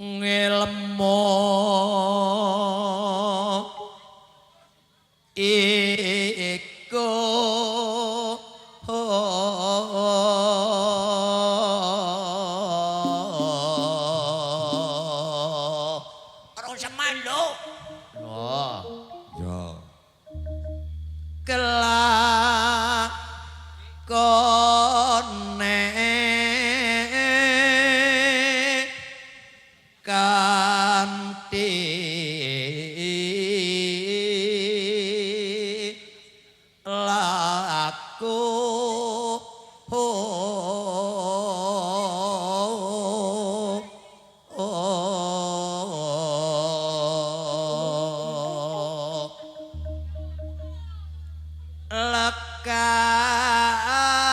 Ngelmo iku Ora semalo. Wah, Ya. Kelakone kanthi laku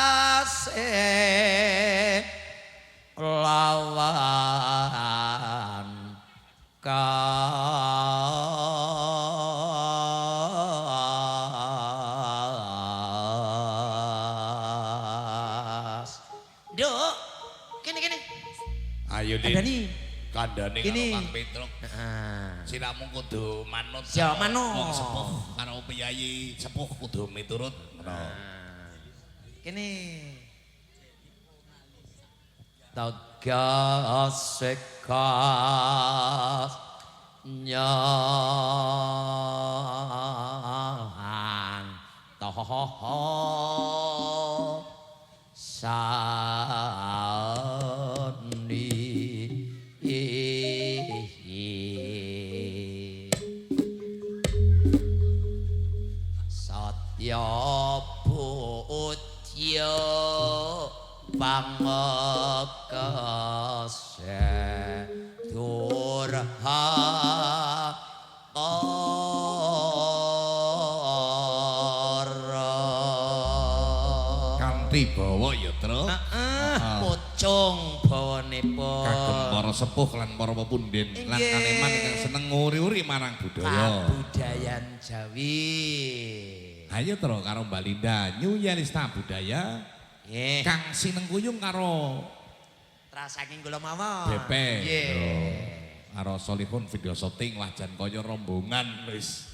lekase lawan kas. Nduk, kene kene. Ayo Din. Kandhani. Kandhane karo Kini. Kang Petruk. Heeh. Siramu kudu manut. Ya, karo manut. Wong sepuh karo piyayi sepuh kudu miturut. Ngono. Kene. Tegas sekas nyan toh sani Satya Budya pangekese durha Kanthi bawa ya, Truk. Heeh, pocong bawanipun. Kagem para sepuh lan para pepunden lan Inggih. kaneman ingkang seneng nguri-uri marang budaya. Kabudayan Jawi. Ayo Truk karo Mbak Linda New Yelista Budaya Nggih. kang sinengkuyung karo Tras saking kula mawon. BP. Nggih. Karo Solihun video syuting wah jan kaya rombongan wis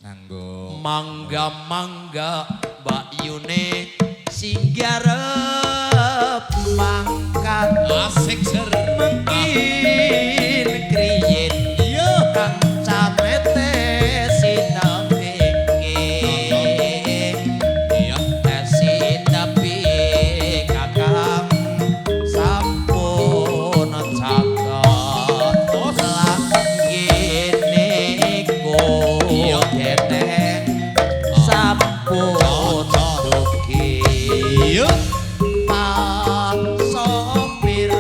nganggo Mangga-mangga Mbak Yune singgarep mangkat asik ser. Mengkin kriyin Iya. kancane sinebingking Iya. Sinabi kakang sampun caket lagi niku Iya. dene sampun dugi Iya. Pak sopir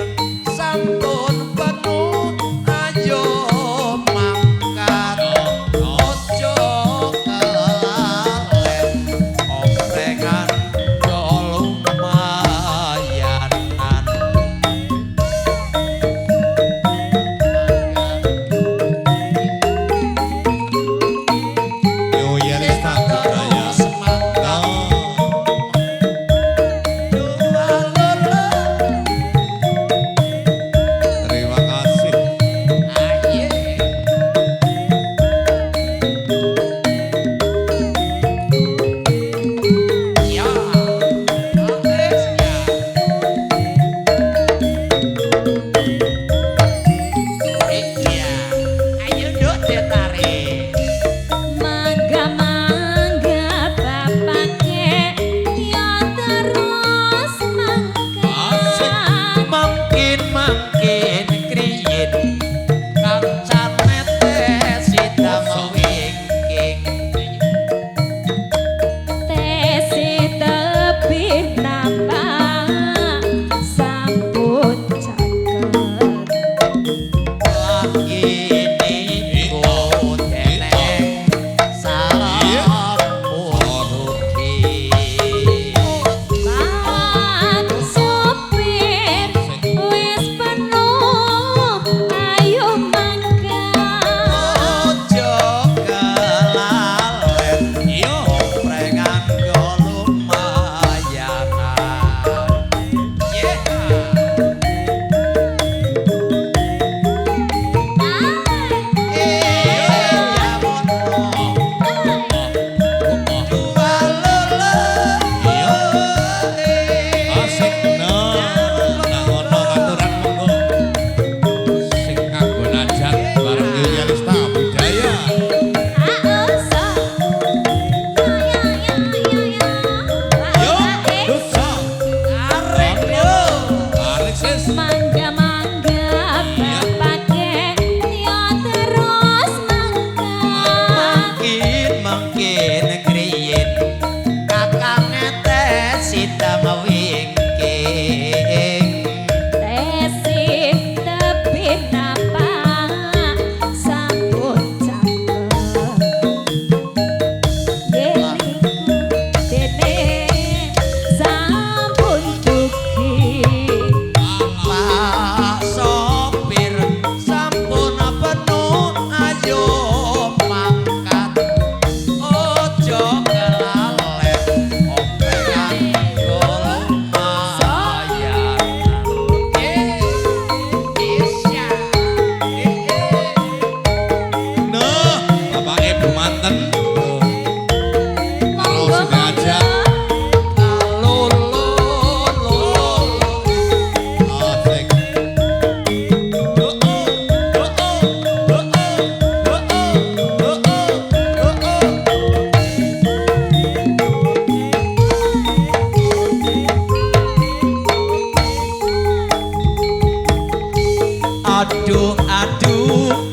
Aduh aduh.